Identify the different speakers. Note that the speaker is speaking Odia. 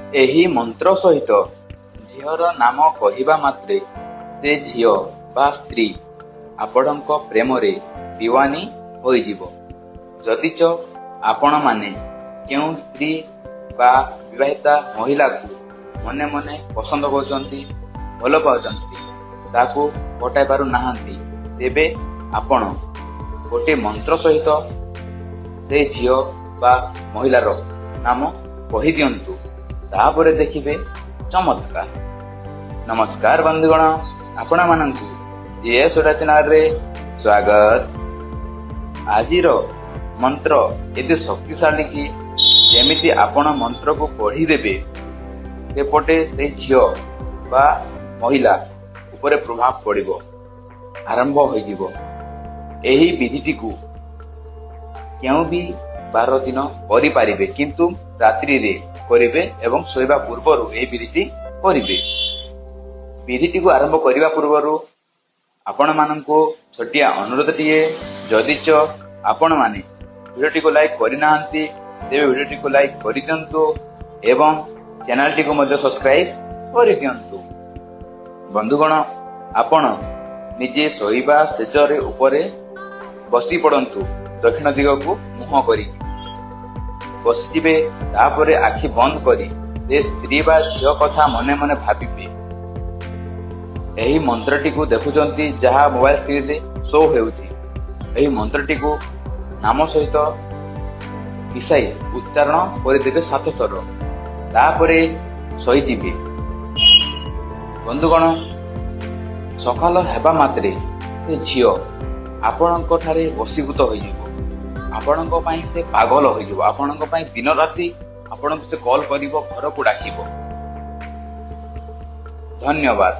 Speaker 1: ଏହି ମନ୍ତ୍ର ସହିତ ଝିଅର ନାମ କହିବା ମାତ୍ରେ ସେ ଝିଅ ବା ସ୍ତ୍ରୀ ଆପଣଙ୍କ ପ୍ରେମରେ ଦିୱାନୀ ହୋଇଯିବ। ଯଦିଚ ଆପଣମାନେ କେଉଁ ସ୍ତ୍ରୀ ବା ବିବାହିତା ମହିଳାକୁ ମନେ ମନେ ପସନ୍ଦ କରୁଛନ୍ତି, ଭଲ ପାଉଛନ୍ତି, ତାକୁ ପଟାଇ ପାରୁନାହାନ୍ତି, ତେବେ ଆପଣ ଗୋଟିଏ ମନ୍ତ୍ର ସହିତ ସେ ଝିଅ ବା ମହିଳାର ନାମ କହିଦିଅନ୍ତୁ। ତାପରେ ଦେଖିବେ ଚମତ୍କାର। ନମସ୍କାର ବନ୍ଧୁଗଣ, ଆପଣମାନଙ୍କୁ ଜିଏସ୍ ଓଡିଆ ଚ୍ୟାନେଲରେ ସ୍ୱାଗତ। ଆଜିର ମନ୍ତ୍ର ଏତେ ଶକ୍ତିଶାଳୀ କି ଯେମିତି ଆପଣ ମନ୍ତ୍ରକୁ ପଢିଦେବେ, ସେପଟେ ସେଇ ଝିଅ ବା ମହିଳା ଉପରେ ପ୍ରଭାବ ପଡ଼ିବ, ଆରମ୍ଭ ହୋଇଯିବ। ଏହି ବିଧିଟିକୁ କେଉଁ ବି ବାର ଦିନ କରିପାରିବେ, କିନ୍ତୁ ରାତ୍ରିରେ କରିବେ ଏବଂ ଶୋଇବା ପୂର୍ବରୁ ଏହି ବିଧିଟି କରିବେ। ବିଧିଟିକୁ ଆରମ୍ଭ କରିବା ପୂର୍ବରୁ ଆପଣମାନଙ୍କୁ ଛୋଟିଆ ଅନୁରୋଧଟିଏ, ଯଦିଚ ଆପଣମାନେ ଭିଡ଼ିଓଟିକୁ ଲାଇକ୍ କରିନାହାନ୍ତି, ତେବେ ଭିଡ଼ିଓଟିକୁ ଲାଇକ୍ କରିଦିଅନ୍ତୁ ଏବଂ ଚ୍ୟାନେଲଟିକୁ ମଧ୍ୟ ସବସ୍କ୍ରାଇବ କରିଦିଅନ୍ତୁ। ବନ୍ଧୁଗଣ, ଆପଣ ନିଜେ ଶୋଇବା ଶେଯରେ ଉପରେ ବସି ପଡ଼ନ୍ତୁ। ଦକ୍ଷିଣ ଦିଗକୁ ମୁହଁ କରି ବସିଯିବେ। ତାପରେ ଆଖି ବନ୍ଦ କରି ସେ ସ୍ତ୍ରୀ ବା ଝିଅ କଥା ମନେ ମନେ ଭାବିବେ। ଏହି ମନ୍ତ୍ରଟିକୁ ଦେଖୁଛନ୍ତି, ଯାହା ମୋବାଇଲ ସ୍କ୍ରିନରେ ଶୋ ହେଉଛି, ଏହି ମନ୍ତ୍ରଟିକୁ ନାମ ସହିତ ମିଶାଇ ଉଚ୍ଚାରଣ କରିଦେବେ ସାତ ଥର। ତାପରେ ଶୋଇଯିବେ। ବନ୍ଧୁଗଣ, ସକାଳ ହେବା ମାତ୍ରେ ସେ ଝିଅ ଆପଣଙ୍କ ଠାରେ ବଶୀଭୂତ ହୋଇଯିବ। ଆପଣଙ୍କ ପାଇଁ ସେ ପାଗଳ ହୋଇଯିବ। ଆପଣଙ୍କ ପାଇଁ ଦିନ ରାତି ଆପଣଙ୍କୁ ସେ କଲ୍ କରିବ, ଘରକୁ ଡାକିବ। ଧନ୍ୟବାଦ।